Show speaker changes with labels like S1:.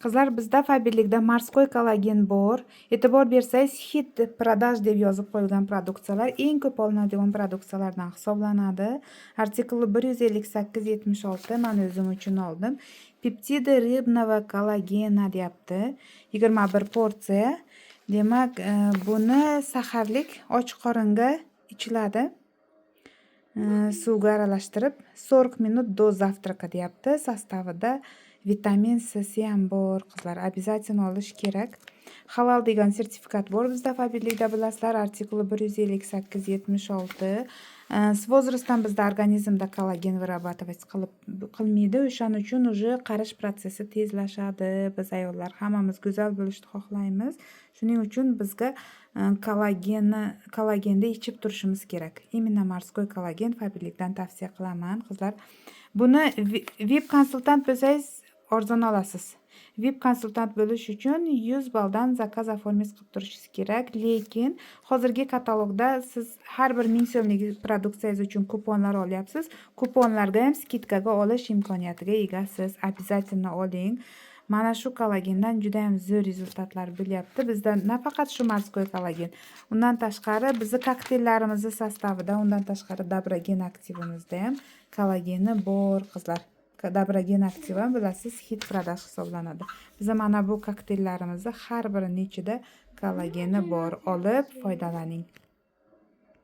S1: Qizlar, bizda Faberlikda морской kollagen bor. E'tibor bersangiz, "Хит продаж" deb yozib qo'yilgan produksiyalar eng ko'p olinadigan produksiyalardan hisoblanadi. Artikuli 158,76, man o'zim uchun oldim. "Пептиды рыбного коллагена" deyapti. 21 porsiya. Demak, buni saharlik och qoringa ichiladi. Suvga aralashtirib, 40 минут до завтрака deyapti. Состав ida vitamin C ham bor, qizlar. Обязательно olish kerak. Halol degan sertifikat bor bizda Faberlikda, bilasizlar, artikuli 158,76. С возрастом bizda organizmda kollagen вырабатывать qilib qilmaydi. O'shaning uchun уже qarish protsessi tezlashadi. Biz ayollar hammamiz go'zal bo'lishni xohlaymiz. Shuning uchun bizga kollagenni ichib turishimiz kerak. Именно морской kollagen Faberlikdan tavsiya qilaman, qizlar. Buni VIP konsultant bo'lsangiz, arzon olasiz. VIP konsultant bo'lish uchun 100 balldan заказ оформить qilib turishingiz kerak. Lekin hozirgi katalogda siz har bir 1000 so'mlik produksiyangiz uchun kuponlar olyapsiz. Kuponlarga ham скидка ga olish imkoniyatiga egasiz. Обязательно oling. Mana shu kollagendan juda ham zo'r результат lar bo'lyapti. Bizda nafaqat shu морской kollagen, undan tashqari bizni kokteyllarimizni состав ida, undan tashqari Dabrogen aktivimizda ham kollageni bor, qizlar. Dabrogen aktiv ham, bilasiz, хит продаж hisoblanadi. Biza mana bu kokteyllarimizni har birini ichida kollageni bor. Olib foydalaning.